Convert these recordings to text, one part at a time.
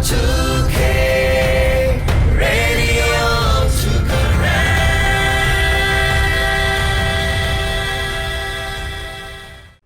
two K Radio two Karen.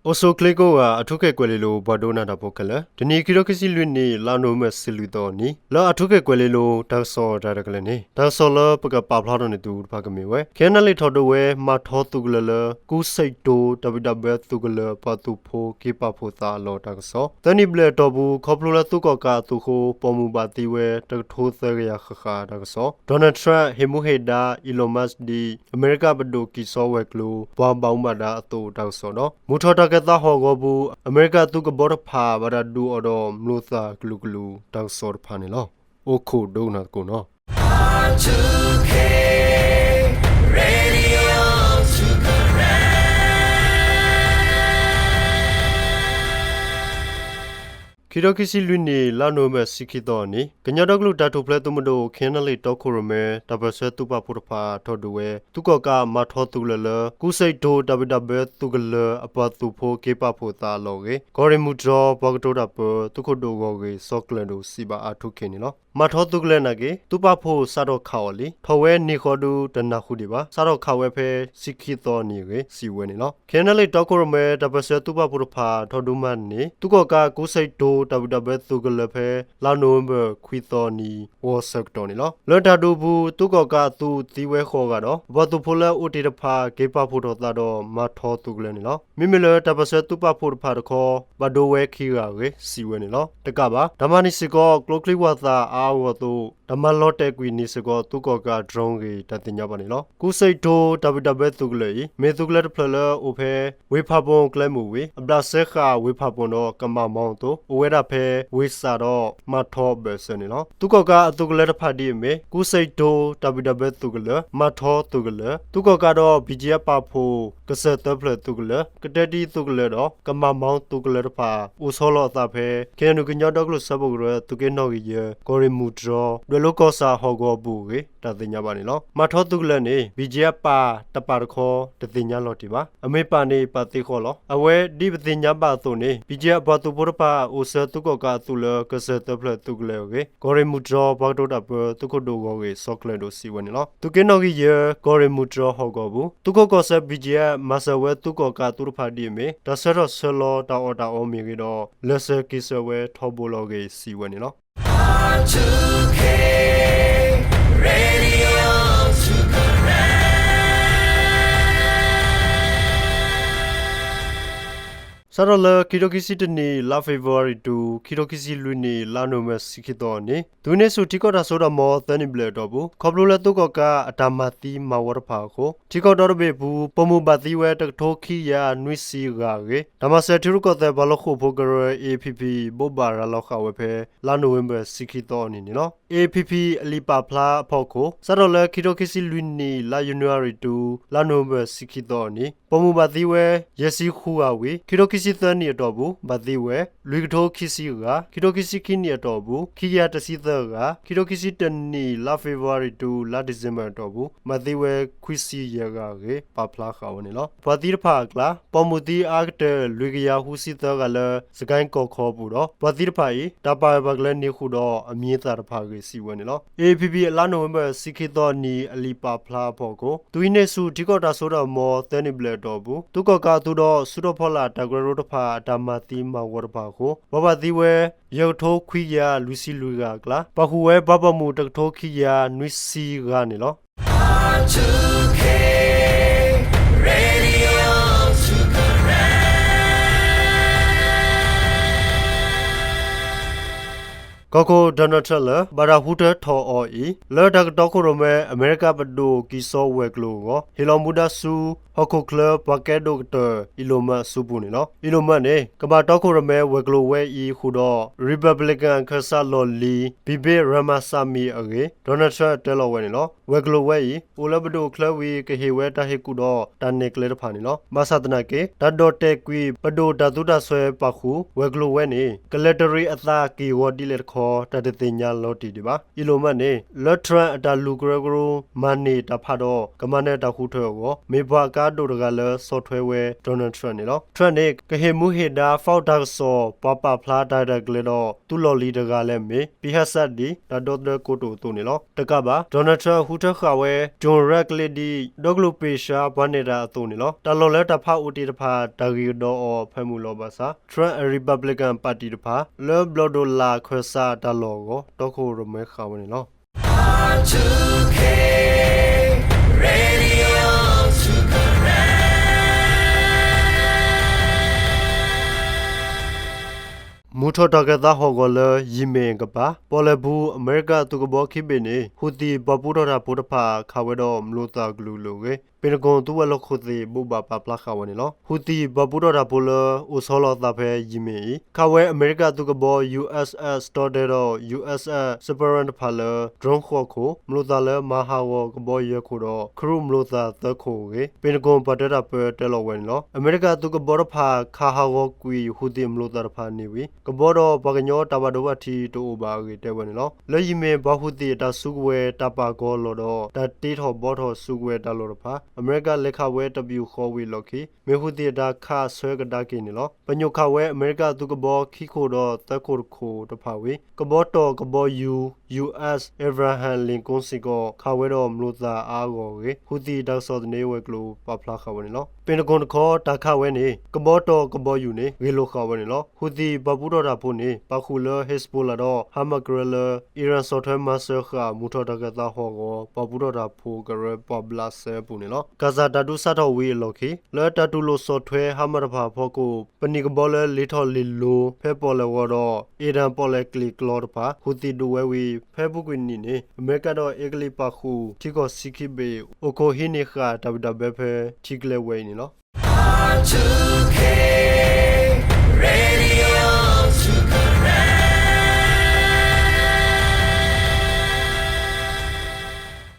အိၣ်ဆူၣ်ချ့ကိးဂၤ အၣ်ထူခ့ၣ်ကွဲၤလ့လိၤ ပှၤဒိကနၣ်တၢ်ဖိခဲလၢာ်, တနံၤခံထိခံဆံလွံၢ်နံၣ် လါနိၣ်ဝ့ဘၢၣ် တဆံလွံၢ်သီအနံၤ လၢအၣ်ထူခ့ၣ်ကွဲၤလ့လိၤ တၢ်ကစီၣ်တၢ်ရဲၣ်တၢ်ကျဲၤန့ၣ် တၢ်ကစီၣ်လၢပကပာ်ဖျါထီၣ်န့ၢ်သုတဖၣ်ကမ့ၢ်ဝဲ ခဲနလ့ၣ်ထီၣ်ဒုးဝဲ မၤထီသုးကလၢၤလၢ ကူစဲးတိၤ တၢ်ဘံၣ်တၢ်ဘၢသုးကလၢၤ အပှၤသုးဖိက့ၤပာ်ဖှိၣ်သးအလီၢ်တၢ်ကစီၣ်, သၢနံၣ်ဘျဲၣ်အတီၢ်ပူၤ ခီဖျိလၢသုးကီၣ်ကးအသုးဃိ ပိာ်မုၣ်ဘၣ်သံဝဲ တကထိသၢကယၤဃၣ်ဃၣ်တၢ်ကစီၣ်, Donald Trump ဟ့ၣ်မူဟ့ၣ်ဒါ Elon Musk ဒ် အမဲရကၤပဒိၣ်ကံၢ်စီဝဲၤကျိၤ ပှၤဘၣ်မူဘၣ်ဒါအသိးတၢ်ကစီၣ်ဒီး မုၢ်ထီၣ်တၢ်ကဲသးဟီၣ်ဂီၤပူၤ အမဲရကၤသုးကဘီတဖၣ် ဘၣ်တၢ်ဒုးအီၤဒီး မျိာ်သၣ်ကလုာ်ကလုာ်တၢ်ကစီၣ်တဖၣ်န့ၣ်လီၤ. အိၣ်ခိးဒိကနၣ်သကိးနီၤ. Radio two Karen. ခံထိခံဆံလွံၢ်နံၣ် လါနိၣ်ဝ့ဘၢၣ် တဆံခံသီအနံၤ ကညီဒီကလုာ်တၢ်ထူၣ်ဖျဲးသုးမုၢ်ဒိၣ် ခဲနလ့ၣ်တီခိၣ်ရိၣ်မဲ တၢ်ပၢၢ်ဆၢသုးပာ်ဖှိၣ်တဖၣ်ထီၣ်ဒုးဝဲ သုးကီၣ်ကးမၤထီသုးကလၢၤလၢ ကူစဲးတိၤ တၢ်ဘံၣ်တၢ်ဘၢသုးကလၢၤ အပှၤသုးဖိက့ၤပာ်ဖှိၣ်သးအလီၢ်အဂ့ၢ် ကီၢ်ရ့ၣ်မုၢ်တြီၢ် ပှၤကတိၤတၢ်ပၢ သုးခိၣ်ဒိၣ်ဂီၢ်ဂ့ၢ် စီၤကျၢၢ်ဒိၣ် စံးဘၣ်အၣ်ထူခ့ၣ်န့ၣ်လီၤ. မၤထီသုးကလၢၤနာ်က့ သုးပာ်ဖှိၣ်စးထီၣ်ခးအီၤလံ, ထီၣ်ဝဲန့ၢ်ဃီဒုတနၢ်ဟူဒံးဘၣ်, စးထီၣ်ခးဝဲဖဲ တဆံခံသီအနံၤအဂ့ၢ် စံးဝဲန့ၣ်လီၤ. ခဲနလ့ၣ်တီခိၣ်ရိၣ်မဲ တၢ်ပၢၢ်ဆၢသုးပာ်ဖှိၣ်တဖၣ်ထီၣ်ဒုးမၤန့ၢ် သုးကီၣ်ကးကူစဲးတိၤ တၢ်ဘံၣ်တၢ်ဘၢသုးကလၢၤဖဲ လါနိၣ်ဝ့ဘၢၣ် ခွံသီအနံၤ ဂီၤဆၢကတီၢ်န့ၣ်လီၤ. လၢတၢ်ဒုးအပူၤ သုးကီၣ်ကးအသုးသံဝဲဃိးဂၤဒီး အပှၤသုးဖိလၢအအိၣ်တ့ၢ်တဖၣ် က့ၤပာ်ဖှိၣ်ထီၣ်သးဒီးမၤထီသုးကလၢၤန့ၣ်လီၤ. မ့မ့ၢ်လၢတၢ်ပၢၢ်ဆၢသုးပာ်ဖှိၣ်တဖၣ်တခီ ဘၣ်ဒိဝဲခံဂၤအဂ့ၢ် စံးဝဲန့ၣ်လီၤ. တကးဘၣ် တၢ်မၤန့ၢ်စ့ၢ်ကီး ကျိချံဝၣ်သၣ်အါအါဂီၢ်ဂီၢ်အသိး တၢ်မၤလီၤတဲာ်ကွံာ်န့ၢ်စ့ၢ်ကီး သုးကီၣ်ကး drone အဂ့ၢ် တၢ်သ့ၣ်ညါဘၣ်န့ၣ်လီၤ. ကူစဲးတိၤ တၢ်ဘံၣ်တၢ်ဘၢသုးကလၢၤအံၤ မ့ၢ်သုးကလၢၤတဖျၢၣ်လၢအိၣ်ဖဲ ဝ့ၢ်ဖးပိၣ်ကျဲမုၢ်ဝံၤ အဘျးစဲဃာ်ဝ့ၢ်ဖးပိၣ်ဒီး ကမၣ်မီအသိး အိၣ်ဝဲဒၣ်ဖဲ ဝ့ၢ်စးဒီးမၤထီအဘၢၣ်စၢၤန့ၣ်လီၤ. သုးကီၣ်ကးအသုးကလၢၤတဖၣ်ဒ်အမ့ၢ် ကူစဲးတိၤ တၢ်ဘံၣ်တၢ်ဘၢသုးကလၢၤ, မၤထီသုးကလၢၤ, သုးကီၣ်ကးဒီး ဘံၣ်ကၠံအပာ်ဖှိၣ် ကစၢၢ်သၢဖျၢၣ်သုးကလၢၤ, ကတဲတံသုးကလၢၤဒီး ကမၣ်မီသုးကလၢၤတဖၣ် အိၣ်ဆီလီၤအသးဖဲ ခ့ၣ်အဲၣ်ယူၣ် ကညီဒီကလုာ်စၢဖှိၣ်ကရၢ သုးက့နီၣ်ဂံၢ်ယဲၢ် ကီၢ်ရ့ၣ်မုၢ်တြီၢ် ဒွဲၣ်လိၤကီၢ်ဆၣ်ဟီၣ်ကဝီၤအပူၤအဂ့ၢ် တၢ်သ့ၣ်ညါဘၣ်န့ၣ်လီၤ. မၤထီသုးကလၢၤန့ၣ် ဘံၣ်ကၠံအပာ်တပာ်တခီ တသ့ၣ်ညါလီၤတံၢ်ဘၣ်. အမ့ၢ်ပာ်န့ၣ် ပာ်သ့ဃီလီၤ. အဝဲဒ်ပသ့ၣ်ညါဘၣ်အသိးန့ၣ် ဘံၣ်ကၠံအပှၤသုးဖိတဖၣ် အိၣ်ဆၢသုးကီၣ်ကးအသုးလၢ ကစၢၢ်သၢဖျၢၣ်သုးကလၢၤအဂ့ၢ် ကီၢ်ရ့ၣ်မုၢ်တြီၢ် ပှၤကတိၤတၢ်ပၢ သုးခိၣ်ဒိၣ်ဂီၢ်ဂ့ၢ် စီၤကျၢၢ်ဒိၣ် စံးဝဲန့ၣ်လီၤ. သုးက့နီၣ်ဂံၢ်ယဲၢ် ကီၢ်ရ့ၣ်မုၢ်တြီၢ်ဟီၣ်ကဝီၤအပူၤ သုးခိးကီၢ်ဆၢ ဘံၣ်ကၠံ မၤစၢၤဝဲသုးကီၣ်ကးအသုးတဖၣ်ဒ်အမ့ၢ် တၢ်ဆၢထီၣ်ဆၢလီၤတၢ်အီၣ်တၢ်အီမ့ၢ်ဂ့ၤဒီး လၢာ်စၢၤက့ၤစၢၤဝဲထီဘိလီၤအဂ့ၢ် စံးဝဲန့ၣ်လီၤ. two K Radio two Karen. စးထီၣ်လၢခံထိခံဆံတနံၣ် လါဖ့ၤဘြူၤအါရံၤတုၤ ခံထိခံဆံလွံၢ်နံၣ် လါနိၣ်ဝ့ဘၢၣ် တဆံခံသီအနံၤ သုးဟံးန့ၢ်ဆူၣ်ထံကီၢ်တၢ်စိတၢ်ကမီၤ သၢနံၣ်ဘျဲၣ်အတီၢ်ပူၤ ခီဖျိလၢသုးကီၣ်ကးအတၢ်မၤသံမၤဝီတဖၣ်အဃိ ထံကီၢ်ဒီတဘ့ၣ်အပူၤ ပိာ်မုၣ်ဘၣ်သံဝဲ တကထိခံကယၤနွံဆံဂၤအဂ့ၢ် တၢ်မၤစၢၤထံရူၢ်ကီၢ်သဲးပှၤလီၢ်ဃိာ်ဖိကရၢ A A P P ဘိးဘၣ်ရၤလီၤဃာ်ဝဲဖဲ လါနိၣ်ဝ့ဘၢၣ် တဆံခံသီအနံၤန့ၣ်လီၤ. A A P P အလံာ်ပာ်ဖျါအဖီခိၣ် စးထီၣ်လၢခံထိခံဆံလွံၢ်နံၣ် လါယနူၤအါရံၤတုၤ လါနိၣ်ဝ့ဘၢၣ် တဆံခံသီအနံၤ ပိာ်မုၣ်ဘၣ်သံဝဲ ယဲၢ်ဆံဃုဂၤဝံၤ ခံထိခံဆံသၢနံၣ်အတီၢ်ပူၤ ဘၣ်သံဝဲ လွံၢ်ကထိခံဆံဂၤ, ခံထိခံဆံခံနံၣ်အတီၢ်ပူၤ ခံကယၤတဆံသၢဂၤ, ခံထိခံဆံတနံၣ် လါဖ့ၤဘြူၤအါရံၤတုၤ လါဒံၣ်စ့ဘၢၣ်အတီၢ်ပူၤ ဘၣ်သံဝဲ ခွံဆံယဲၢ်ဂၤအဂ့ၢ် ပာ်ဖျါဃာ်ဝဲန့ၣ်လီၤ. ပှၤသံတဖၣ်အကျါ ပိာ်မုၣ်သံအါကတၢၢ် လွံၢ်ကယၤဃုဆံသၢဂၤလၢ စကဲၣ်ကီၢ်ခီအပူၤဒီး ပှၤသံတဖၣ်အံၤ တၢ်ပာ်ဂၢၢ်ပာ်ကျၢၤန့ၢ်ဃုာ်ဒီး အမံၤအသၣ်တဖၣ်အဂ့ၢ် စံးဝဲန့ၣ်လီၤ. A A P P အလါနိၣ်ဝ့ဘၢၣ် တဆံခံသီအနံၤ အလံာ်ပာ်ဖျါအဖီခိၣ် သုးဟံးန့ၢ်ဆူၣ်ထံကီၢ်တၢ်စိတၢ်ကမီၤ သၢနံၣ်ဘျဲၣ်အတီၢ်ပူၤ သုးကီၣ်ကးအသုးဒီး ဆူၣ်ထီၣ်ဖီလာ်တၢ်ကရၢကရိတဖၣ် အတၢ်မၤသံမၤဝီတဖၣ်အဃိ ပှၤဘၣ်သံဝဲ ယဲၢ်ကထိခွံကယၤလွံၢ်ဆံလွံၢ်ဂၤအကျါ ပာ်ဃုာ်ဝဲပှၤပိာ်မုၣ် တကထိခံကယၤနွံဆံဂၤန့ၣ်လီၤ. two K Radio two Karen. ကီၢ်ခိၣ် Donald Trump လၢ ဘၣ်တၢ်ဃုထၢထီၣ်အီၤအံၤ လၢတၢ်ကတီခိၣ်ရိၣ်မဲ အမဲရကၤပဒိၣ်ကံၢ်စီဝဲၤကျိၤအဂီၢ် ဟ့ၣ်လီၤမူဒါဆူ ဟီၣ်ခိၣ်ချၢပှၤကဲဒိၣ်ကတၢၢ် Elon Musk အစုပူၤန့ၣ်လီၤ. Elon Musk န့ၣ် ကဘၣ်တီခိၣ်ရိၣ်မဲဝဲၤကျိၤဝဲအံၤဃုာ်ဒီး Republican အခၢၣ်စးလီၢ်လံၤ Vivek Ramaswamy အဂ့ၢ် Donald Trump တဲလီၤဝဲန့ၣ်လီၤ. ဝဲၤကျိၤဝဲအံၤ အိၣ်လၢပဒိၣ်အချၢဝံၤ ကဟ့ၣ်ဝဲတၢ်ဟ့ၣ်ကူၣ်ဒီးတၢ်နဲၣ်ကျဲတဖၣ်န့ၣ်လီၤ. ဘၣ်ဆၣ်သနာ်က့ တၢ်ဒီၣ်တဲာ်ကွံာ်ပဒိၣ်တၢ်သူတၢ်စွဲပာ်ဃုာ် ဝဲၤကျိၤဝဲန့ၣ် ကလဲၤတရံးအသးက့ၢ်ဂီၤဒ်လဲၣ်တခီ တၢ်တသ့ၣ်ညါလီၤတံၢ်ဒံးဘၣ်. Elon Musk န့ၣ် လၢ Trump အတၢ်လူၤကရၢကရိ မၤန့ၢ်တၢ်ဖးဒီး ကမၤနၢၤတၢ်ဃုထၢအဂီၢ် မ့ၢ်ပှၤအကါ ဒိၣ်တဂၤလၢဆီၣ်ထွဲဝဲ Donald Trump န့ၣ်လီၤ. Trump န့ၣ် ကဟ့ၣ်မူဟ့ၣ်ဒါ ဖီၣ်တၢ်ကစီၣ် ပှၤပာ်ဖျါတၢ်ရဲၣ်တၢ်ကျဲၤဒီး သူၣ်လီၤလံၤတဂၤလၢအမ့ၢ် ပံဟၣ်စၣ်ဒံး တၢ်ဒီသဒၢကိတိာ်အသိးန့ၣ်လီၤ. တကးဘၣ် Donald Trump ဟူထၢဃာ်ဝဲ John Ratcliffe ဒ် ဒီကလုာ်ပ့ၢ်ဆှၢပှၤနဲၣ်တၢ်အသိးန့ၣ်လီၤ. တၢ်လီၢ်လၢတၢ်ဖးအိၣ်တ့ၢ်တဖၣ် တၢ်ဂ့ၢ်ကဒီးအီၤဖၢမုၢ်လီၤဘၣ်ဆၣ် Trump အ Republican ပၣ်တံၣ်တဖၣ် လၢဘျီၣ်ဒိၣ်လာ်ခၢၣ်စးအတၢ်လီၢ်အဂီၢ် တီခိၣ်ရိၣ်မဲဃာ်ဝဲန့ၣ်လီၤ. Radio to Karen မုၢ်ထီၣ်တၢ်ကဲသးဟီၣ်ကဝီၤလၢ ယံၤမ့ၣ်အကပၤ ပီၣ်လဲၣ်ပူၤ အမဲရကၤသုးကဘီခံဘ့ၣ်န့ၣ် ဟူသံၣ်ပှၤပူထီၣ်တၢ်ဖိတဖၣ် ခးဝဲဒီးမျိာ်သၣ်ကလုာ်ကလုာ်အဂ့ၢ် ပ့ၣ်တကိၣ်သုးဝဲၤလီၢ်ခိၣ်သ့ၣ် ဘိးဘၣ်ပာ်ဖျါဃာ်ဝဲန့ၣ်လီၤ. ဟူသံၣ်ပှၤပူထီၣ်တၢ်ဖိလၢ အိၣ်ဆီလီၤအသးဖဲယံၤမ့ၣ်အံၤ ခးဝဲအမဲရကၤသုးကဘီ USS တီတဲဒီး USS Spirit တဖၣ်လၢ drone ဃိးခိၣ်, မျိာ်သၣ်လၢမၤဟးဂီၤကဘီယဲၢ်ခိၣ်ဒီး ခရူၣ်မျိာ်သၣ်သၢခိၣ်အဂ့ၢ် ပ့ၣ်တကိၣ်ပှၤတဲတၢ်ပၢတဲလီၤဝဲန့ၣ်လီၤ. အမဲရကၤသုးကဘီတဖၣ် ခးဟးဂီၤကွံာ်ဟူသံၣ်မျိာ်သၣ်တဖၣ်န့ၢ်ဝံၤ ကဘီဒီးပှၤကညီတၢ်ဘၣ်ဒိဘၣ်ထံးတအိၣ်ဘၣ်အဂ့ၢ်တဲဝဲန့ၣ်လီၤ. လၢယံၤမ့ၣ်ပှၤဟူသံၣ်အတၢ်စုကဝဲၤတၢ်ပာ်ကီၤလီၢ်ဒီး တၢ်တ့ထီၣ်ဘှီထီၣ်စုကဝဲၤတၢ်လီၢ်တဖၣ် အမဲရကၤလဲၤခးဝဲတပယူာ်ဃီဝံၤအလီၢ်ခံ မ့ၢ်ဟူသံၣ်အတၢ်ခးအဆၢကဒါက့ၤန့ၣ်လီၤ. ပညိၣ်ခးဝဲအမဲရကၤသုးကဘီခံခိၣ်ဒီးသၢခိၣ်တခိၣ်တဖၣ်ဝံၤ ကဘီတီၢ်ကဘီယူၤ USS Abraham Lincoln စ့ၢ်ကီး ခးဝဲဒီးမျိာ်သၣ်အါအါဂီၢ်ဂ့ၢ် ဟူသံၣ်တၢ်ကစီၣ်သန့ဝဲၤကျိၤပာ်ဖျါဃာ်ဝဲန့ၣ်လီၤ. ပ့ၣ်တကိၣ်တခီ တၢ်ခးဝဲန့ၣ် ကဘီတီၢ်ကဘီယူၤန့ၣ် ဂ့ၢ်လိာ်ဃာ်ဝဲန့ၣ်လီၤ. ဟူသံၣ်ပှၤပူထီၣ်တၢ်ဖိန့ၣ် ပာ်ဃုာ်လၢ Hezbollah ဒီး Hamas ကရၢလၢ အံရၣ်ဆီၣ်ထွဲမၤစၢၤဃာ် မုၢ်ထီၣ်တၢ်ကဲသးဟီၣ်ကဝီၤ ပှၤပူထီၣ်တၢ်ဖိကရၢပှၤဘျးစဲအပူၤန့ၣ်လီၤ. ကၣ်စၣ်တၢ်ဒုးစးထီၣ်ဝံၤအလီၢ်ခံ လၢတၢ်တူၢ်လိာ်ဆီၣ်ထွဲ Hamas တဖၣ်အဖီခိၣ် ပနံာ်ကဘီလၢလ့ၤထီၣ်လ့ၤလီၤ ဖဲပီၣ်လဲၣ်ဂီၤဒီး အ့ၣ်ဒၣ်ပီၣ်လဲၣ်ကျ့ၣ်ကျီတဖၣ် ဟူသံၣ်ဒုးဝဲဝံၤ ဖဲအပူၤကွံာ်နံၣ်န့ၣ် အမဲရကၤဒီးအ့ကလံးပာ်ဃုာ် ထံကီၢ်ဆံခံဘ့ၣ် အိၣ်ခိးဟံးန့ၢ်ဃာ်တၢ်ဘံၣ်တၢ်ဘၢဖဲ ထံကျဲဝဲအံၤန့ၣ်လီၤ.